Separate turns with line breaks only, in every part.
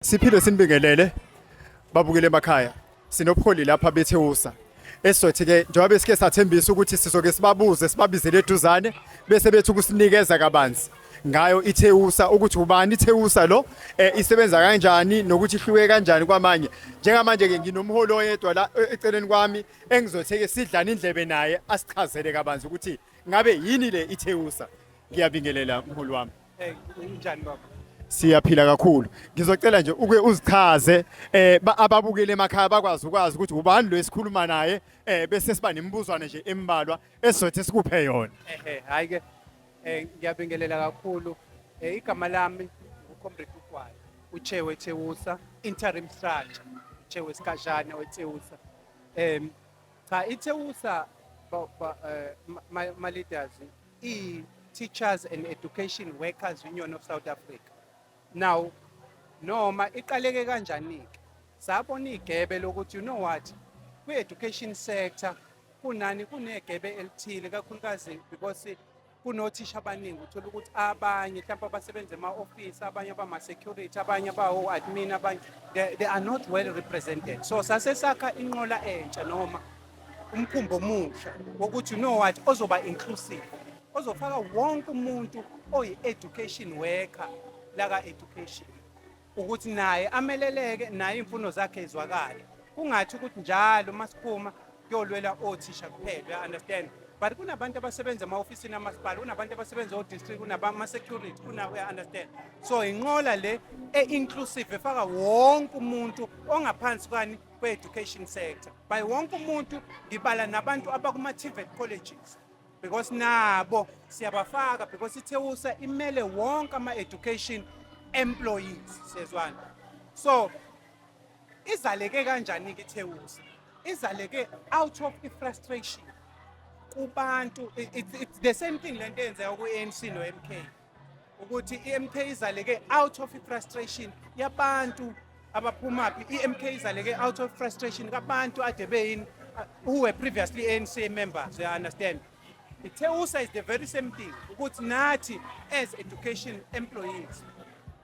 Siphile sinibingelele babukele emakhaya. Sinobuholi lapha beThewusa. Esizothi ke njengoba besike sathembisa ukuthi sizoke sibabuze sibabizele eduzane bese bethi ukusinikeza kabanzi ngayo iThewusa, ukuthi ubani iThewusa lo, isebenza kanjani nokuthi ihluke kanjani kwamanye. Njengamanje ke nginomholi oyedwa la eceleni kwami engizothi ke sidlane indlebe naye asichazele kabanzi ukuthi ngabe yini le iThewusa. Ngiyabingelela, mholi wami.
Unjani, baba?
Siyaphila kakhulu. Ngizocela nje uke uzichaze ababukele emakhaya bakwazi ukwazi ukuthi ubani lo esikhuluma naye, bese siba nemibuzwane nje embalwa esizothi sikuphe yona.
Ehe, hayi ke, ngiyabingelela kakhulu. Igama lami uComrade Ugwala, uchair weThewusa, interim structure, chair wesikhashana weThewusa. Cha, iThewusa, ma leaders, i Teachers and Education Workers Union of South Africa. Now, noma iqaleke kanjani ke? Sabona igebe lokuthi, you know what, kwi-education sector kunani, kunegebe elithile, kakhulukazi because kunothisha abaningi. Uthola ukuthi abanye mhlawumbe abasebenza ema-office, abanye abama-security, abanye abawo-admin, abanye they are not well represented. So sase sakha inqola entsha noma umkhumbi omusha wokuthi, you know what, ozoba inclusive, ozofaka wonke umuntu oyi-education worker laka-education, ukuthi naye ameleleke, naye iy'mfuno zakhe izwakale, kungathi ukuthi njalo masiphuma kuyolwela othisha kuphela, uya-understand? But kunabantu abasebenza ema-ofisini amasipala, kunabantu abasebenza o-district, kunabama-security, kuna, uya-understand? So inqola le e-inclusive efaka wonke umuntu ongaphansi kwani, kwe-education sector. By wonke umuntu ngibala nabantu abakuma-TVET colleges, because nabo siyabafaka, because iThewusa imele wonke ama-education employees, siyezwana? So izaleke kanjani-ke iThewusa? Izaleke out of i-frustration kubantu. It's the same thing lento eyenzeka ku-ANC no-MK, ukuthi i-MK izaleke out of i-frustration yabantu abaphumaphi. I-MK izaleke out of frustration kabantu ade beyini, who were previously ANC members, you understand? IThewusa is the very same thing, ukuthi nathi as education employees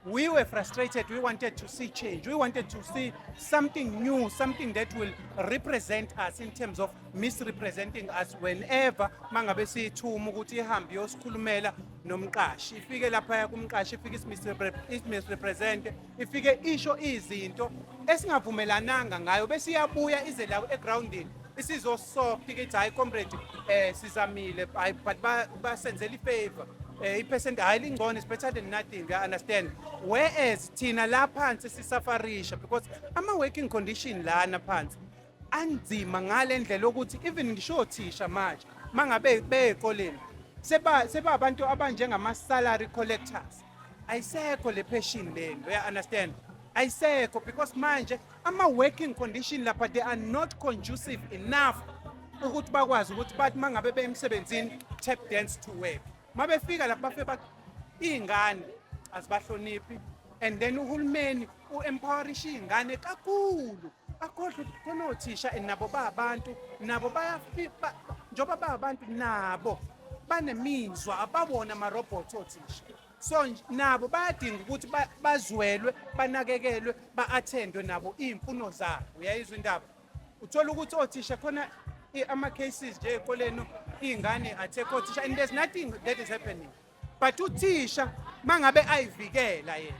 we were frustrated. We wanted to see change. We wanted to see something new, something that will represent us in terms of misrepresenting us whenever mangabe siyithuma ukuthi ihambe iyosikhulumela nomqashi, ifike laphaya kumqashi, ifike isimisrepresente, ifike isho izinto esingavumelananga ngayo, bese iyabuya ize la egroundini isizosoft ithi, "Hayi comrade, sizamile, hayi, but basenzela ifavor, ipercent, hayi, lingcono, is better than nothing," you understand? Whereas thina la phansi sisufferisha because ama working condition lana phansi anzima ngale ndlela yokuthi even ngisho othisha manje mangabe beyikoleni seba abantu abanjengama salary collectors. Ayisekho le passion leni, you understand? Ayisekho because manje ama working condition lapha, they are not conducive enough ukuthi bakwazi ukuthi bathi mangabe bemsebenzini, tap dance to work. Mabefika lapha bafike iy'ngane azibahloniphi, and then uhulumeni u-empowerisha iy'ngane kakhulu, akhohlwe ukuthi khona othisha and nabo babantu, nabo njengoba babantu nabo banemizwa, abawona amarobhothi othisha. So nabo bayadinga ukuthi bazwelwe, banakekelwe, ba-attendwe nabo iy'mfuno zabo, uyayizwa indaba? Uthola ukuthi othisha khona ama-cases nje ey'koleni, iy'ngane attack othisha and there's nothing that is happening, but uthisha mangabe ayivikela yena,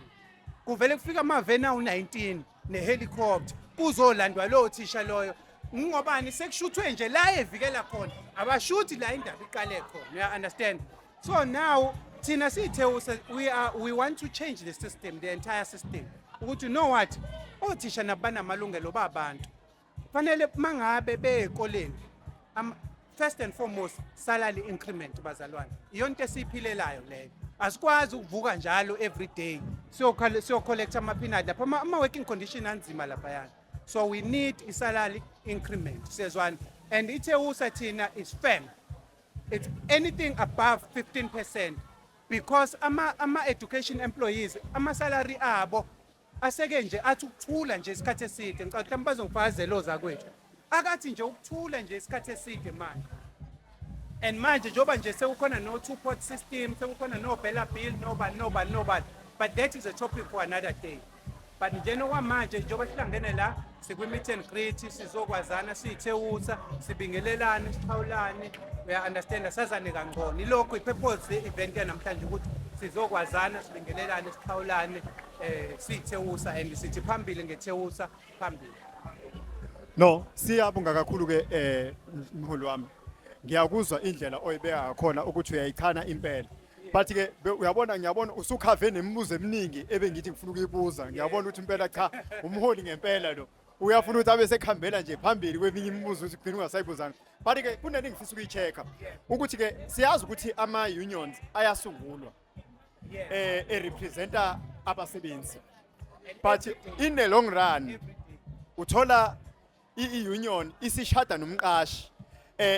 kuvele kufika amaveni awu-19 nehelicopter kuzolandwa lowo thisha loyo. Ngingobani sekushuthwe nje la evikela khona, abashuthi la indaba iqale khona, you understand? So now thina siyiThewusa, we want to change the system, the entire system, ukuthi, you know what, othisha nabo banamalungelo, babantu, fanele mangabe beyekoleni, first and foremost, salary increment, bazalwane, iyonto esiyiphilelayo leyo. Asikwazi ukuvuka njalo every day siyocollect ama-peanut lapha. Ama-working condition anzima laphayana, so we need i-salary increment, siyezwana? And iThewusa thina is firm, it's anything above 15%, because ama education employees ama salary abo aseke nje athi ukuthula nje isikhathi eside. Ngicabanga mhlawumbe bazongifakazela ozakwethu, akathi nje ukuthula nje isikhathi eside manje. And manje njengoba nje sekukhona no two pot system, sekukhona no BELA Bill, nobani nobani nobani, but that is a topic for another day. But njengokwamanje, njengoba sihlangene la, sikwi-meet and greet, sizokwazana siyiTEWUSA, sibingelelane, sixhawulane, uya-understanda, sazane kangcono. Ilokho i-purpose ye-event yanamhlanje, ukuthi sizokwazana, sibingelelane, sixhawulane, siyiTEWUSA, and sithi phambili ngeTEWUSA, phambili.
No, siyabonga kakhulu ke, mholi wami. Ngiyakuzwa indlela oyibeka ngakhona ukuthi uyayichana impela. But ke uyabona, ngiyabona usukhave nemibuzo eminingi ebengithi ngifuna ukuyibuza. Ngiyabona ukuthi impela cha, umholi ngempela lo. Uyafuna ukuthi abe sekhambela nje phambili kweminye imibuzo ukuthi ugcina ungasayibuzanga. But ke kunento engifisa ukuyi-check-a ukuthi ke siyazi ukuthi ama unions ayasungulwa e-representa abasebenzi. But in the long run uthola i-union isishada nomqashi,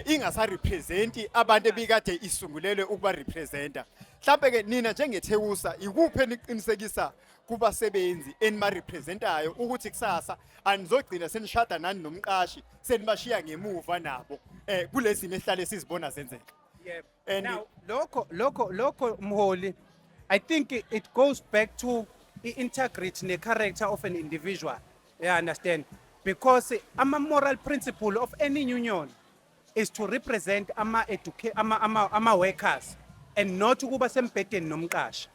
ingasa-representi abantu ebikade isungulelwe ukuba representa. Mhlambe ke nina njengeTEWUSA, ikuphi eniqinisekisa kubasebenzi enima-representayo ukuthi kusasa anizogcina senishada nani nomqashi, senibashiya ngemuva nabo kulezi esihlale sizibona zenzeka?
Yebo.
And
Now lokho mholi, I think it goes back to i-integrity ne-character of an individual. You understand? Because ama moral principle of any union is to represent ama workers and not ukuba sembhedeni nomqashi.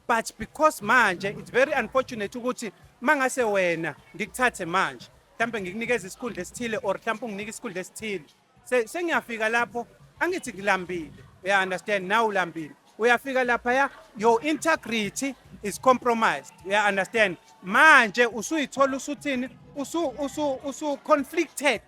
But because manje it's very unfortunate ukuthi mangase wena ngikuthathe manje, mhlambe ngikunikeza isikhundla esithile or mhlambe unginike isikhundla esithile, sengiyafika lapho, angithi ngilambile, uya understand, now ulambile, uyafika lapha ya, your integrity is compromised, uya understand, manje usuyithola usuthini, usu conflicted,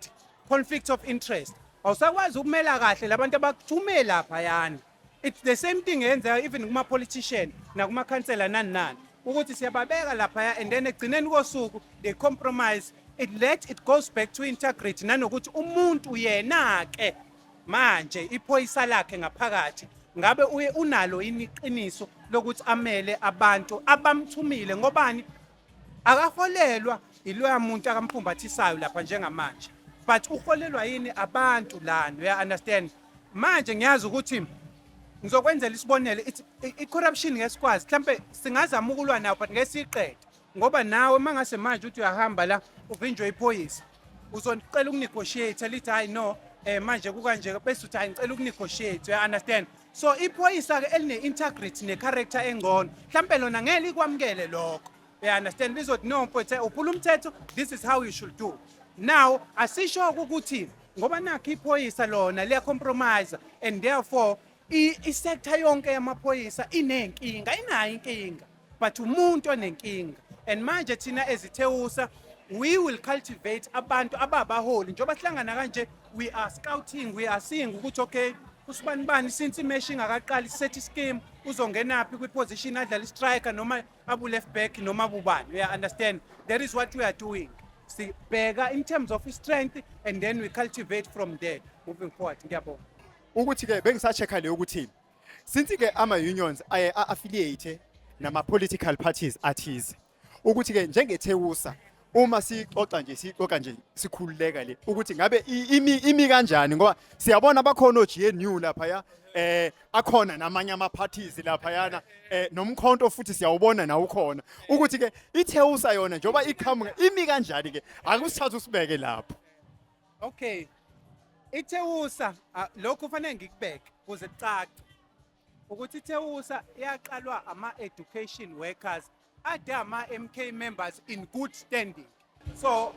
conflict of interest, awusakwazi ukumela kahle labantu abakuthume lapha yana. It's the same thing eyenzeka even kuma politician nakuma councillor, nani nani, ukuthi siyababeka lapha and then egcineni kosuku they compromise it. Let it goes back to integrity nanokuthi umuntu yena ke manje iphoyisa lakhe ngaphakathi ngabe uye unalo yini iqiniso lokuthi amele abantu abamthumile, ngobani akaholelwa iloya muntu akamphumbathisayo lapha njengamanje, but uholelwa yini abantu lana, uya understand? Manje ngiyazi ukuthi ngizokwenzela isibonelo, i-corruption ngesikwazi mhlambe singazama ukulwa nayo, but ngeke siyiqede, ngoba nawe mangase manje uthi uyahamba la uvinjwe iphoyisa, uzocela uku-negotiate, lithi hayi no, manje kukanje, bese uthi hayi, ngicela uku-negotiate, you understand? So iphoyisa ke eline integrity ne-character engcono mhlambe lona ngeke likwamukele lokho, you understand? Lizothi no mfowethu, uphula umthetho, this is how you should do. Now asisho ukuthi ngoba nakho iphoyisa lona liya-compromise and therefore i-sector yonke yamaphoyisa inenkinga, inayo inkinga, but umuntu onenkinga. And manje thina eziTEWUSA we will cultivate abantu ababaholi. Njengoba sihlangana kanje, we are scouting, we are seeing ukuthi okay, usibani bani, since i-match ingakaqali set scheme, uzongenaphi kwi-position, adlala i-striker noma abu left back noma bubani, we understand? That is what we are doing. Sibheka in terms of strength and then we cultivate from there moving forward. Ngiyabonga.
Ukuthi ke bengisa-check-a le ukuthi since ke ama unions aye affiliate nama political parties athize, ukuthi ke njengeTEWUSA uma sixoxa nje, sixoxa nje sikhululeka le, ukuthi ngabe imi kanjani, ngoba siyabona bakhona o-GNU lapha ya, akhona namanye ama parties lapha yana, nomkhonto futhi siyawubona nawo ukhona, ukuthi ke iTEWUSA yona njengoba iqhamuka imi kanjani ke? Akusithatha usibeke lapho.
Okay, iTEWUSA, lokhu kufanele ngikubeke kuze kucace ukuthi iTEWUSA yaqalwa ama-education workers ade ama-MK members in good standing. So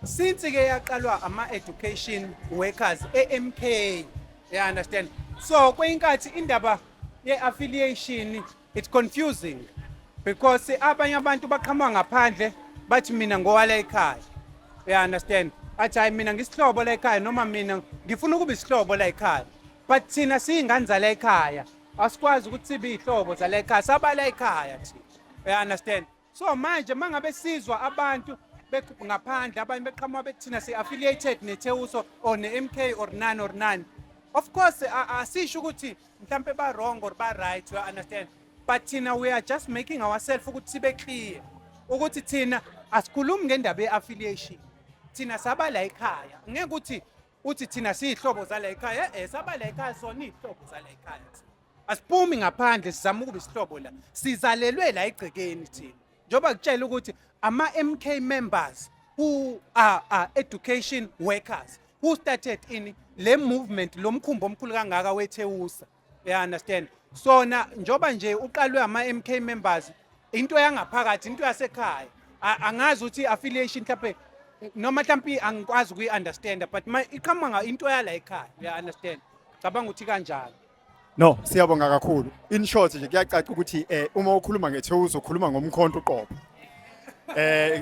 since ke yaqalwa ama-education workers e-MK, you understand, so kweyinkathi indaba ye-affiliation it's confusing because abanye abantu baqhamuka ngaphandle, bathi mina ngowala ekhaya, you understand, athi hayi, mina ngisihlobo la ekhaya, noma mina ngifuna ukuba isihlobo la ekhaya, but thina siyingane zala ekhaya, asikwazi ukuthi sibe iy'hlobo zala ekhaya, sabala ekhaya thina, you understand? So manje mangabe sizwa abantu ngaphandle, abanye beqhamuka bethi thina si-affiliated neTEWUSA or ne-MK or none or none, of course asisho ukuthi mhlampe ba-wrong or ba-right, you understand, but thina we are just making ourselves ukuthi sibe clear ukuthi thina asikhulumi ngendaba ye-affiliation. Thina sabala ekhaya, ngeke ukuthi uthi thina siyihlobo zala ekhaya, sabala ekhaya, sona iy'hlobo zala ekhaya thina. Asiphumi ngaphandle sizama ukuba isihlobo la, sizalelwe la egcekeni thina, njengoba kutshela ukuthi Ama-MK members who are education workers who started in le movement, lo mkhumbi omkhulu kangaka weTEWUSA, you understand? Sona njoba nje uqalwe ama-MK members, into yangaphakathi, into yasekhaya. Angazi ukuthi affiliation mhlawumbe noma mhlawumbe angikwazi ukuyi-understanda, but iqhamuka into yala ekhaya, you understand? Cabanga ukuthi kanjalo.
No, siyabonga kakhulu. In short nje, kuyacaca ukuthi uma ukhuluma ngeTEWUSA ukhuluma ngomkhonto uqobo.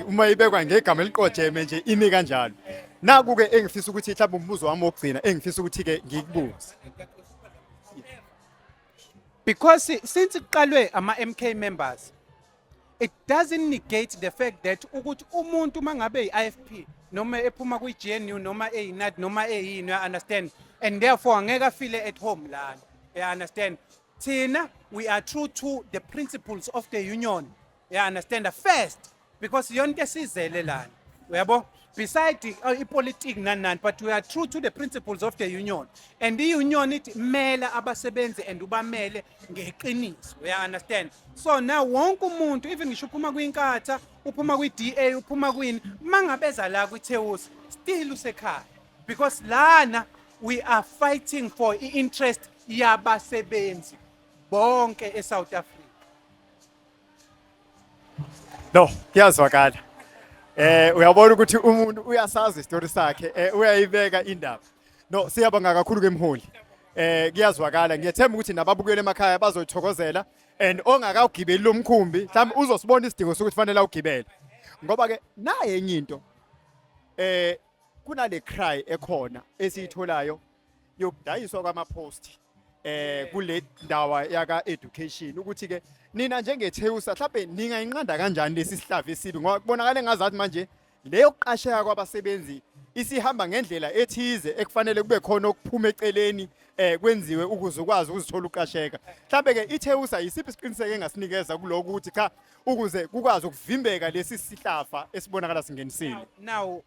Uma ibekwa ngegama eliqojeme nje, imi kanjalo. Naku ke engifisa ukuthi mhlawumbe umbuzo wami wokugcina engifisa ukuthi ke ngikubuze.
Because since kuqalwe ama-MK members, it doesn't negate the fact that ukuthi umuntu mangabe yi-IFP noma ephuma kwi-GNU noma eyi-NAT noma eyini, you understand, and therefore angeke afile at home lana, you understand? Thina we are true to the principles of the union, you understand, first, because yonke sizele lana, uyabo, beside ipolitiki nani nani, but we are true to the principles of the union, and i-union ithi mela abasebenzi and ubamele ngeqiniso, you understand? So now wonke umuntu, even ngisho uphuma kwiNkatha, uphuma kwi-DA, uphuma kwini, mangabeza la kwi-TEWUSA, still usekhaya, because lana we are fighting for i-interest yabasebenzi bonke eSouth Africa.
No, kuyazwakala. Uyabona ukuthi umuntu uyasazi isitori sakhe, uyayibeka indaba. No, siyabonga kakhulu ke mholi. Kuyazwakala. Ngiyethemba ukuthi nababukeli emakhaya bazoyithokozela and ongakawugibeli lo mkhumbi mhlawumbe uzosibona isidingo sokuthi fanele awugibele. Ngoba ke naye enye into, kunale cry ekhona esiyitholayo yokudayiswa kwama-post kule ndawa yaka education, ukuthi ke nina njengeTEWUSA mhlawumbe ningayinqanda kanjani lesi sihlava esibi, ngoba kubonakala engazathi manje leyo kuqasheka kwabasebenzi isihamba ngendlela ethize ekufanele kube khona okuphuma eceleni kwenziwe ukuze ukwazi ukuzithola uqasheka. Mhlawumbe ke iTEWUSA yisiphi isiqiniseko engasinikeza kuloko ukuthi cha, ukuze kukwazi ukuvimbeka lesi sihlafa esibonakala singenisile?
Now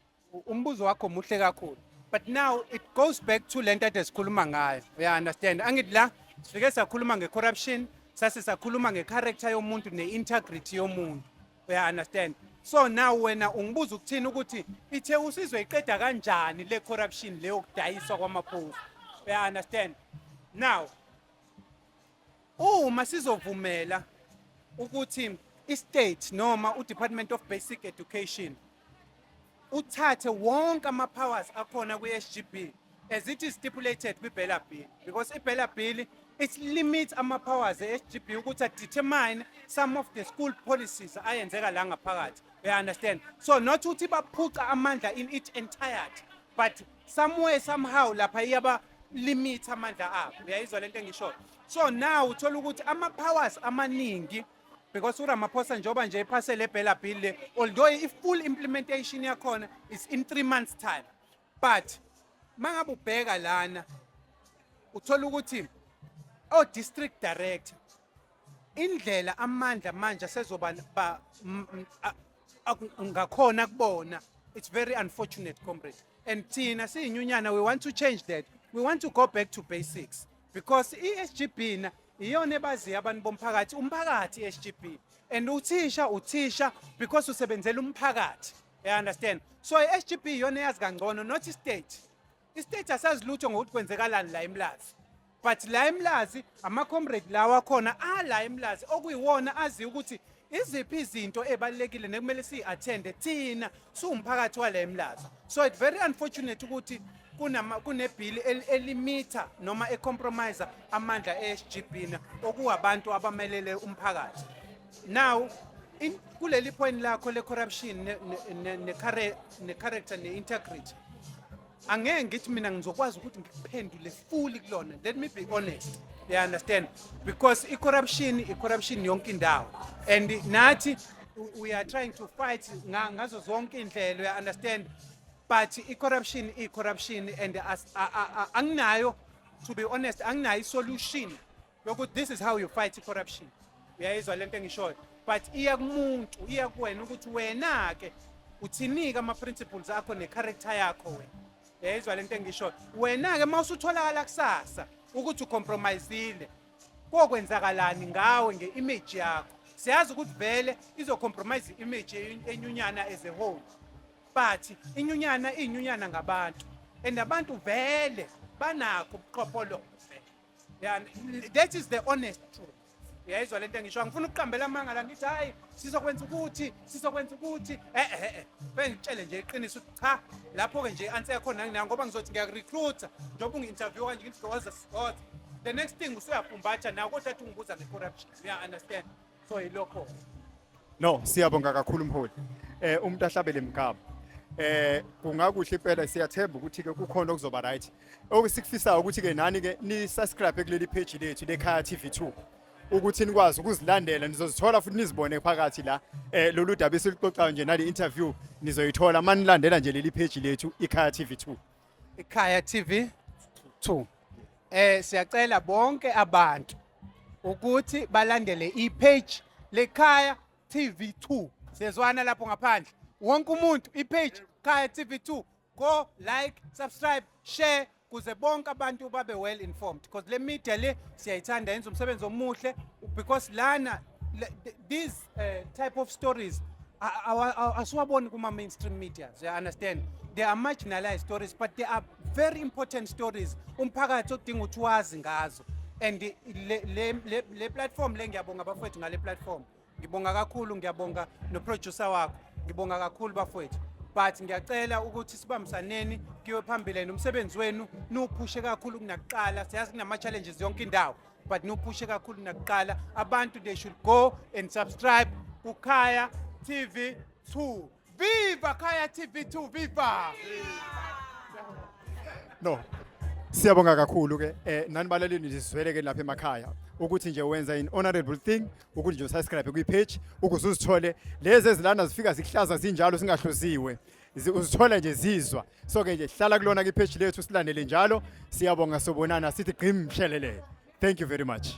umbuzo wakho muhle kakhulu, but now it goes back to lento ade sikhuluma ngayo, you understand? Angithi la sifike sakhuluma nge-corruption, sase sakhuluma nge-character yomuntu ne-integrity yomuntu, you understand? So now wena ungibuza ukuthini, ukuthi iTEWUSA izoyiqeda kanjani le corruption leyo kudayiswa kwama-post, you understand? Now uma sizovumela ukuthi i-state noma u-Department of Basic Education uthathe wonke ama-powers akhona kwi-SGB as it is stipulated kwi-BELA Bill, because i-BELA Bill, it limits ama-powers e-SGB ukuthi determine some of the school policies ayenzeka la ngaphakathi, you understand? So not ukuthi baphuca amandla in its entirety, but somewhere, somehow lapha iyaba limit amandla abo, uyayizwa lento engishoyo? So now uthola ukuthi ama-powers amaningi, because uRamaphosa njengoba nje ephase le BELA Bill le, although i-full implementation yakhona is in 3 months time, but mangabe ubheka lana uthola ukuthi o-district director, indlela amandla manje asezoba ba ngakhona kubona, it's very unfortunate, comrade, and thina siyinyunyana we want to change that. We want to go back to basics, because i-SGB na iyona ebaziyo abantu bomphakathi, umphakathi i-SGB, and uthisha uthisha because usebenzela umphakathi, you understand? So i-SGB iyona eyazi kangcono, not i-state. I-state asazi lutho ngokuthi kwenzekalani la eMlazi, but la eMlazi ama-comrade lawa akhona ala eMlazi okuyiwona aziyo ukuthi iziphi izinto ebalulekile nekumele siyi-attende thina siwumphakathi wala eMlazi. So it's very unfortunate ukuthi kunebhili elimitha noma e-compromise amandla e-SGB na okuwabantu abamelele umphakathi. Now in kuleli point lakho le-corruption ne-character ne-integrity, angeke ngithi mina ngizokwazi ukuthi ngikuphendule fully kulona, let me be honest, you understand? Because i-corruption, i-corruption yonke indawo, and nathi we are trying to fight ngazo zonke indlela, you understand? But i-corruption, i-corruption, and anginayo, to be honest, anginayo i-solution yokuthi this is how you fight i-corruption, uyayizwa lento engishoyo? But iya kumuntu, iya kuwena ukuthi wena-ke uthinike ama-principles akho ne-character yakho wena, uyayizwa lento engishoyo? Wena-ke uma usutholakala kusasa ukuthi ucompromisile, kokwenzakalani ngawe nge-image yakho? Siyazi ukuthi vele izo-compromise i-image enyunyana as a whole, but inyunyana iyinyunyana ngabantu, and abantu vele banakho ubuqhophololo vele. Yeah, that is the honest truth. Uyayizwa lento engisho? Angifuna ukuqambela amanga la ngithi hayi, sizokwenza ukuthi, sizokwenza ukuthi, bengitshele nje iqiniso ukuthi cha, lapho-ke nje i-answer yakhona anginayo, ngoba ngizothi ngiyaku-recruit-a njengoba ungi-interview kanje, ngithi woza woza, the next thing usuyafumbatha nawe, kodwa athi ungibuza nge-corruption. Uya understand? So yilokho.
No, siyabonga kakhulu mholi. Umuntu ahlabele mgama. Kungakuhle impela, siyathemba ukuthi ke kukhona okuzoba right. Okusikufisayo ukuthi ke nani ke ni subscribe kuleli page lethu leKhaya TV2 ukuthi nikwazi ukuzilandela, nizozithola futhi nizibone phakathi la lolu daba esiluxoxayo nje, nale interview nizoyithola manilandela nje leli page lethu iKhaya TV2.
Ikhaya TV 2. Siyacela bonke abantu ukuthi balandele i-page leKhaya TV 2. Siyezwana lapho ngaphandle? Wonke umuntu, i-page Khaya TV 2. Go like, subscribe, share kuze bonke abantu babe well informed, because le media le siyayithanda, yenza umsebenzi omuhle, because lana these type of stories asiwaboni kuma mainstream media. You understand? They are marginalized stories, but they are very important stories umphakathi odinga ukuthi wazi ngazo. And le platform le, ngiyabonga bafowethu ngale platform, ngibonga kakhulu, ngiyabonga no-producer wakho, ngibonga kakhulu bafowethu, but ngiyacela ukuthi sibambisaneni kuyiwe phambili nomsebenzi wenu, niwuphushe kakhulu kunakuqala. Siyazi kunama-challenges yonke indawo, but niwuphushe kakhulu kunakuqala. Abantu, they should go and subscribe kuKhaya TV 2. Viva Khaya TV 2, viva!
No. Siyabonga kakhulu ke nani balaleli, nizwele ke lapha emakhaya ukuthi nje wenza an honorable thing ukuthi nje usubscribe kwi page ukuze uzithole lezi ezilana zifika zikuhlaza zinjalo, singahloziwe, uzithole nje zizwa. So ke nje hlala kulona ke page lethu, silandele njalo. Siyabonga, sobonana, sithi gqim shelele. Thank you very much.